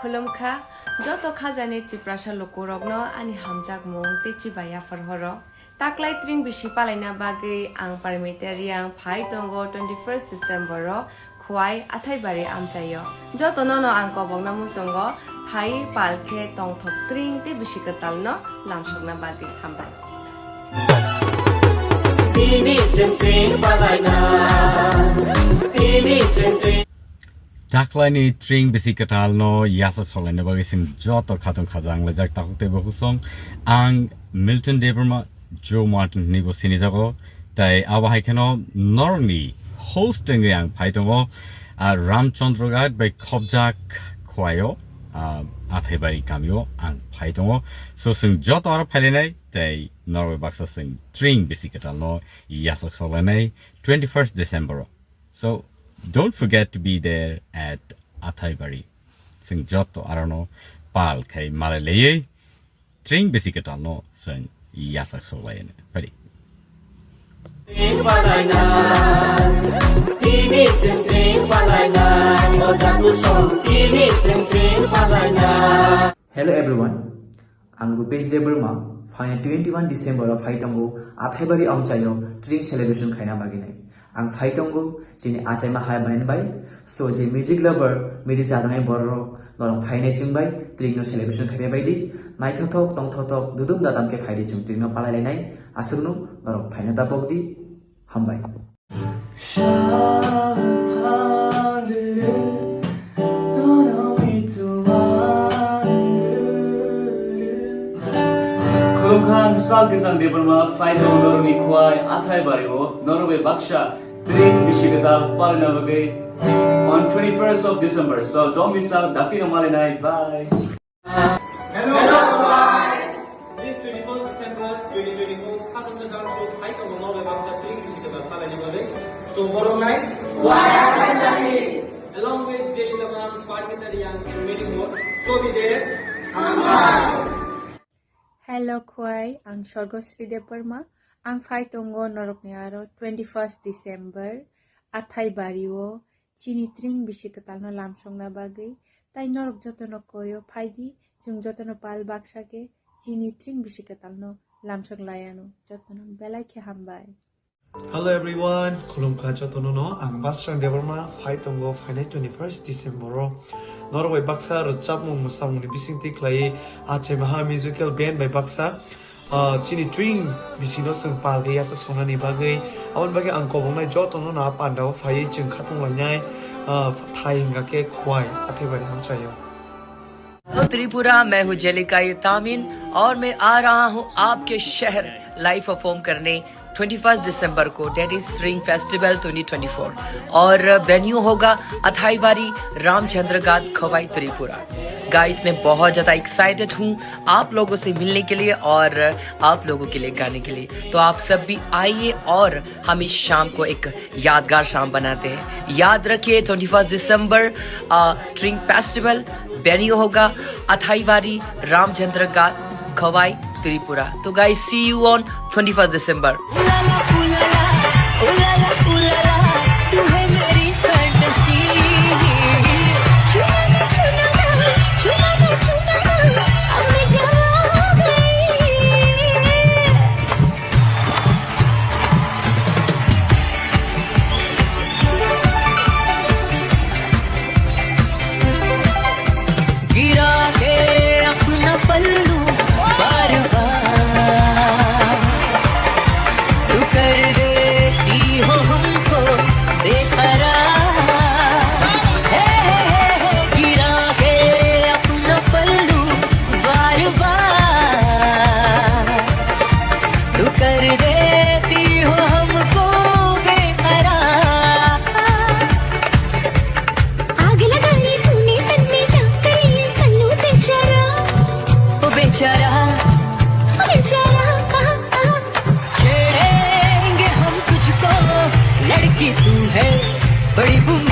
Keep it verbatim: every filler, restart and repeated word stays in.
Khulumkha, joto khajani Tiprasa lukurokno ani hamjakmung tei chibai yaphar horo. Taklai tring bisi palaina bagwi ang Parmita Reang phai tongo twenty first December o Khwai Athaibari amchaio. Jotono no ang kobokna muchungo phai pal khe tongthok tring tei bisi kwtalno lamsokna bagwi hambai. Tini chwng tring palaina. Tini chwng tring. Taklaini tring bisi kwtalno yasok soklaina bagwi chwng joto khatung khajang laijak takhuk tei bukhuk song. Ang Milton Debbarma, Joe Martin hinwi bo sinijago. Tai abo hai kheno norokni host wngwi ang phai tongo. Ah, Ramchandra Ghat bai khobjak Khwaio, ah, Athaibari kamio ang phai tongo. So chwng joto aro phailainai tei norok baksa chwng tring bisi kwtalno yasok soklainai twenty first December o. So don't forget to be there at Athaibari. Chwng joto arono pal khai malai laiwi tring bisi kwtalno chwng yachak sok lai. Pari. Hello everyone, ang Rupesh Debbarma, phainai twenty one December o phai tongo Athaibari amchaio tring celebration khaina bagwi nai. Ang phai tongo chini achaima hai bai bai. So je music lover, music chajaknai borok norok phainai chwng bai tring no celebration khaina bai di. Naithothok tongthothok dudum dadam khe phai di chwng tring no palai lainai. Aswk no norok phaina tapok di. Hambai. Khulumkha, ang Sal Kisang Debbarma, phai tongo norokni Khwai Athaibari o, norok bai baksa tring bisi kwtal palaina bagwi on twenty first of December. So don't miss out, dakti no malai nai. Bye. Hello, bye. This twenty first December twenty twenty four, Khatasa Dance Troupe phai tongo norok bai baksa tring bisi kwtal palaina bagwi. So borok nai. Along with Jelly Lamang, Parmita Reang and many more. So be there. Hello Khwai, ang Sorgosri Debbarma. Ang phai tongo norokni aro twenty first December Athaibari o chini tring bisi kwtalno lamsokna bagwi. Tai norok jotono koyo phai di, chwng jotono pal baksa khe chini tring bisi kwtalno lamsok lai anw. Jotono belai khe hambai. Hello everyone, khulumkha jotono no, ang Basrang Debbarma, phai tongo phainai twenty first December o. Norok bai baksa rwchapmung mwsamungni bisingtwi khlaiwi Achai Maha Musical Band bai baksa, ah, chini tring bisino chwng pal khe yachak songnani bagwi. Aboni bagwi ang koboknai jotono no a pandao phaiwi chwng khatung lainai, ah, thai hwnga khe Khwai Athaibari amchaio. Hello Tripura, मैं हूँ जेलिका तामिन और मैं आ रहा हूँ आपके शहर live perform करने ट्वेंटी फर्स्ट दिसंबर को, date is string festival twenty twenty four. और वेन्यू होगा अथाईबारी रामचंद्र घाट, खवाई, त्रिपुरा। गाइस, मैं बहुत ज़्यादा एक्साइटेड हूँ आप लोगों से मिलने के लिए और आप लोगों के लिए गाने के लिए। तो आप सब भी आइए और हम इस शाम को एक यादगार शाम बनाते हैं। याद रखिए, ट्वेंटी फर्स्ट दिसंबर, अ, ट्रिंग फेस्टिवल, वेन्यू होगा अथाईबारी रामचंद्र घाट, खवाई, त्रिपुरा। तो गाइस, सी यू ऑन ट्वेंटी फर्स्ट दिसंबर। गिरा के अपना पल्लू बार बार, तू कर देती हो हमको बेकरार। हे, हे, हे, हे, गिरा के अपना पल्लू बार बार, तू कर देती हो हमको बेकरार। आग लगानी तूने तन में, क्या करिए कल्लू बेचारा। ओ बेचारा, ओ बेचारा, आहा, आहा। छेड़ेंगे हम तुझको, लड़की तू है बड़ी बुम